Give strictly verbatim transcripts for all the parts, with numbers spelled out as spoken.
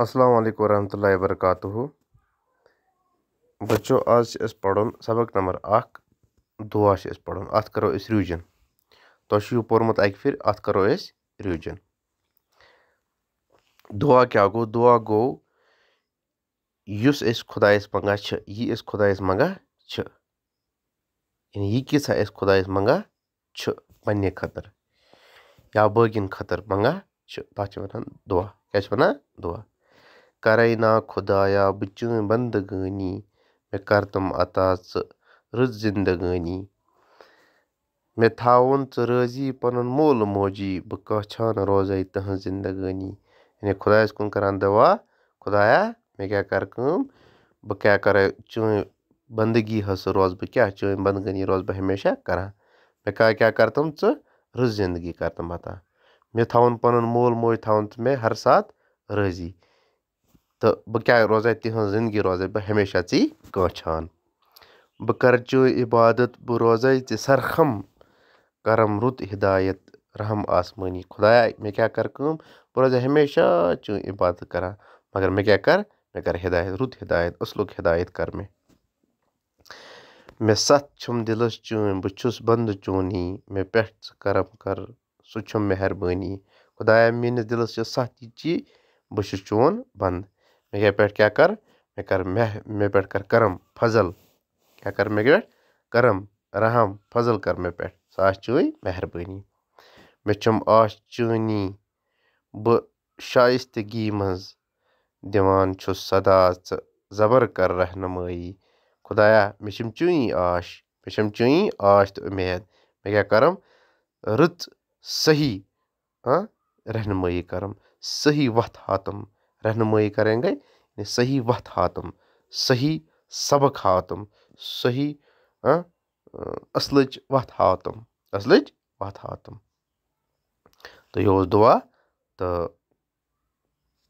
السلام علیکم ورحمۃ اللہ وبرکاتہ۔ بچو، آز چھِ اَسہِ پَرُن سبق نمبر اکھ، دُعا چھِ اَسہِ پَرُن۔ اَتھ کَرو أسۍ revision۔ تۄہہِ چھُ یہِ پوٚرمُت اَکہِ پھِرِ، اَتھ کَرو أسۍ revision۔ دُعا کیٛاہ گوٚو؟ دُعا گوٚو، یُس أسۍ خۄدایَس منٛگان چھِ، یہِ أسۍ خۄدایَس منٛگان چھِ۔ یعنی یہِ کیٛاہ أسۍ خۄدایَس منٛگان چھِ پنٛنہِ خٲطرٕ یا باقیَن خٲطرٕ منٛگان چھِ، تَتھ چھِ وَنان دُعا۔ کیٛاہ چھِ وَنان؟ دُعا۔ کَرَے نا خۄدایا بہٕ چٲنۍ بندگٲنی، مےٚ کَر تِم عطا ژٕ رٕژ زندگٲنی۔ مےٚ تھاوُن ژٕ رٲضی پَنُن مول موجی، بہٕ کانٛہہ چھانہٕ روزَے تٕہٕنٛز زندگٲنی۔ یعنی خۄدایَس کُن کَران دُعا، خۄدایا، مےٚ کیٛاہ کَر کٲم، بہٕ کیٛاہ کَرٕ چٲنۍ بندگی حظ روزٕ بہٕ کیٛاہ، چٲنۍ بندگٲنی روزٕ بہٕ ہمیشہ کَران۔ مےٚ کیٛاہ، کیٛاہ کَر تِم ژٕ رٕژ زندگی کَر تِم عطا۔ مےٚ تھاوُن پَنُن مول موج تھاوُن ژٕ مےٚ ہر ساتہٕ رٲضی۔ تہٕ بہٕ کیٛاہ روزَے تِہٕنٛز زندگی روزَے بہٕ ہمیشہ ژٕے کٲنٛچھان۔ بہٕ کَرٕ چٲنۍ عبادت، بہٕ روزَے ژےٚ سرخم، کَرم رُت ہدایت رحم آسمٲنی۔ خۄدایا، مےٚ کیٛاہ کَر کٲم، بہٕ روزَے ہمیشہ چٲنۍ عبادت کَران، مگر مےٚ کیٛاہ کَر، مےٚ کَر ہدایت، رُت ہدایت، اَصلُک ہدایت کَر مےٚ۔ مےٚ سَتھ چھِم دِلَس چٲنۍ، بہٕ چھُس بنٛدٕ چونی، مےٚ پٮ۪ٹھ ژٕ کَرم کَر، سُہ چھُم مہربٲنی۔ خۄدایا، میٛٲنِس دِلَس چھِ سَتھ یہِ چی، بہٕ چھُس چون بنٛدٕ۔ مےٚ کیٛاہ پٮ۪ٹھ کیٛاہ کَر؟ مےٚ کَر مہ-، مےٚ پٮ۪ٹھ کَر کَرم، فضل۔ کیٛاہ کَر مےٚ پٮ۪ٹھ؟ کَرم، رحم، فضل کَر مےٚ پٮ۪ٹھ۔ سُہ آسہِ چٲنۍ مہربٲنی۔ مےٚ چھَم آش چٲنی، بہٕ شایستگی منٛز دِوان چھُس صدا ژٕ، زبر کَر رہنمٲیی۔ خۄدایا، مےٚ چھَم چٲنی آش، مےٚ چھَم چٲنی آش تہٕ اُمید۔ مےٚ کیٛاہ کَرم؟ رٕژ صحیح، ہاں، رہنمٲیی کَرم، صحیح وَتھ ہاوتَم۔ رہنمٲیی کَریں گے، یعنی صحیح وَتھ ہاوتَم، صحیح سبق ہاوتَم، صحیح، ہاں، اَصلٕچ وَتھ ہاوتَم، اَصلٕچ وَتھ ہاوتَم۔ تہٕ یہِ اوس دُعا۔ تہٕ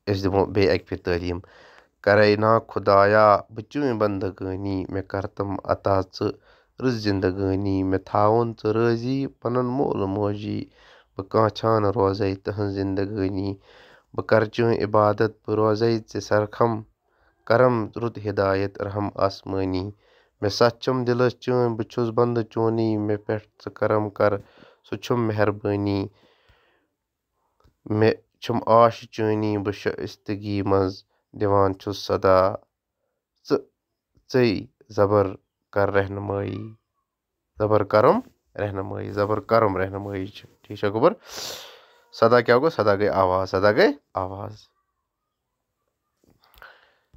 أسۍ دِمو بیٚیہِ اَکہِ پھِرِ تعلیٖم۔ کَرَے نا خۄدایا بہٕ چٲنۍ بندگٲنی، مےٚ کَر تِم عطا ژٕ رٕژ زندگٲنی۔ مےٚ تھاوُن ژٕ رٲضی پَنُن مول موجی، بہٕ کانٛہہ چھانہٕ روزَے تٕہٕنٛز زندگٲنی۔ بہٕ کَرٕ چٲنۍ عبادت، بہٕ روزَے ژےٚ سرخم، کَرم رُت ہدایت رحم آسمٲنی۔ مےٚ سَتھ چھِم دِلَس چٲنۍ، بہٕ چھُس بندٕ چونی، مےٚ پٮ۪ٹھ ژٕ کَرم کَر، سُہ چھُم مہربٲنی۔ مےٚ چھَم آش چٲنی، بہٕ شایستگی منٛز دِوان چھُس صدا۔ ژٕ، ژٕے زبر کر رہنمٲیی۔ زبر کرم رہنمٲیی، زبر کرم رہنمٲیی چھِ۔ ٹھیٖک چھا گوٚبُر؟ صدا کیٛاہ گوٚو؟ صدا گٔے آواز، صدا گٔے آواز۔